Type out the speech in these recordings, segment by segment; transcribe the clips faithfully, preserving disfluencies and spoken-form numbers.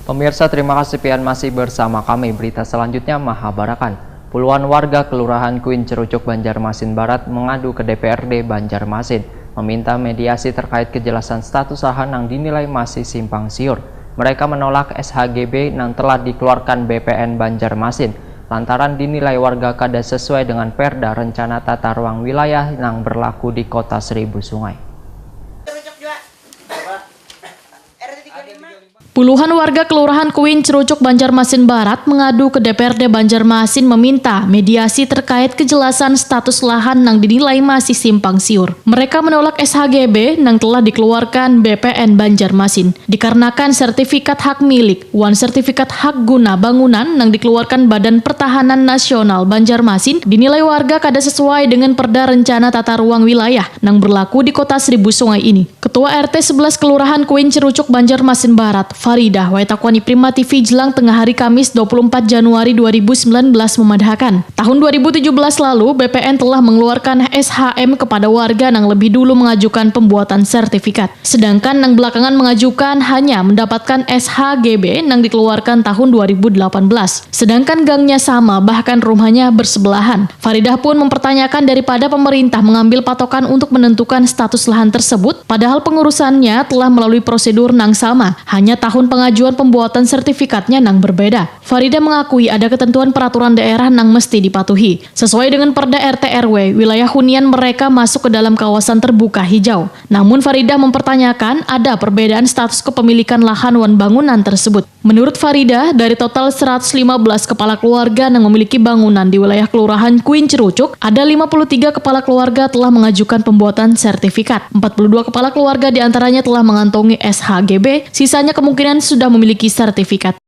Pemirsa, terima kasih pian masih bersama kami. Berita selanjutnya, Mahabarakan. Puluhan warga Kelurahan Kuin Cerucuk, Banjarmasin Barat mengadu ke D P R D Banjarmasin, meminta mediasi terkait kejelasan status lahan yang dinilai masih simpang siur. Mereka menolak S H G B yang telah dikeluarkan B P N Banjarmasin lantaran dinilai warga kada sesuai dengan Perda Rencana Tata Ruang Wilayah yang berlaku di Kota Seribu Sungai. Puluhan warga Kelurahan Kuin Cerucuk, Banjarmasin Barat mengadu ke D P R D Banjarmasin meminta mediasi terkait kejelasan status lahan yang dinilai masih simpang siur. Mereka menolak S H G B yang telah dikeluarkan B P N Banjarmasin dikarenakan sertifikat hak milik wan sertifikat hak guna bangunan yang dikeluarkan Badan Pertahanan Nasional Banjarmasin dinilai warga kada sesuai dengan Perda Rencana Tata Ruang Wilayah yang berlaku di Kota Seribu Sungai ini. Ketua R T sebelas Kelurahan Kuin Cerucuk, Banjarmasin Barat, Faridah, wayah takwani Prima T V jelang tengah hari Kamis dua puluh empat Januari dua ribu sembilan belas memadahkan, tahun dua ribu tujuh belas lalu B P N telah mengeluarkan S H M kepada warga yang lebih dulu mengajukan pembuatan sertifikat. Sedangkan yang belakangan mengajukan hanya mendapatkan S H G B yang dikeluarkan tahun dua ribu delapan belas. Sedangkan gangnya sama, bahkan rumahnya bersebelahan. Faridah pun mempertanyakan daripada pemerintah mengambil patokan untuk menentukan status lahan tersebut, padahal pengurusannya telah melalui prosedur nang sama, hanya tahun pengajuan pembuatan sertifikatnya nang berbeda. Faridah mengakui ada ketentuan peraturan daerah nang mesti dipatuhi. Sesuai dengan Perda R T R W, wilayah hunian mereka masuk ke dalam kawasan terbuka hijau. Namun Faridah mempertanyakan ada perbedaan status kepemilikan lahan wan bangunan tersebut. Menurut Faridah, dari total seratus lima belas kepala keluarga yang memiliki bangunan di wilayah Kelurahan Kuin Cerucuk, ada lima puluh tiga kepala keluarga telah mengajukan pembuatan sertifikat. Empat puluh dua kepala keluarga diantaranya telah mengantongi S H G B, sisanya kemungkinan sudah memiliki sertifikat.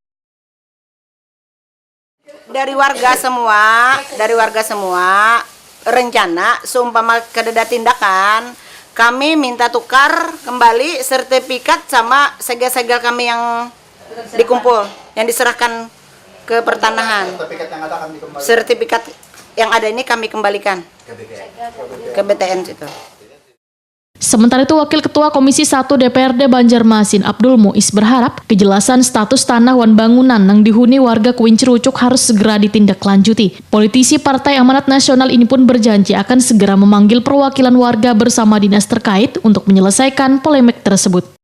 Dari warga semua, dari warga semua, rencana seumpama kadada tindakan, kami minta tukar kembali sertifikat sama segel-segel kami yang dikumpul, yang diserahkan ke pertanahan. Sertifikat yang ada akan dikembalikan. Sertifikat yang ada ini kami kembalikan ke B T N. Ke B T N situ. Sementara itu, Wakil Ketua Komisi satu D P R D Banjarmasin, Abdul Muiz, berharap kejelasan status tanah wan bangunan yang dihuni warga Kuin Cerucuk harus segera ditindaklanjuti. Politisi Partai Amanat Nasional ini pun berjanji akan segera memanggil perwakilan warga bersama dinas terkait untuk menyelesaikan polemik tersebut.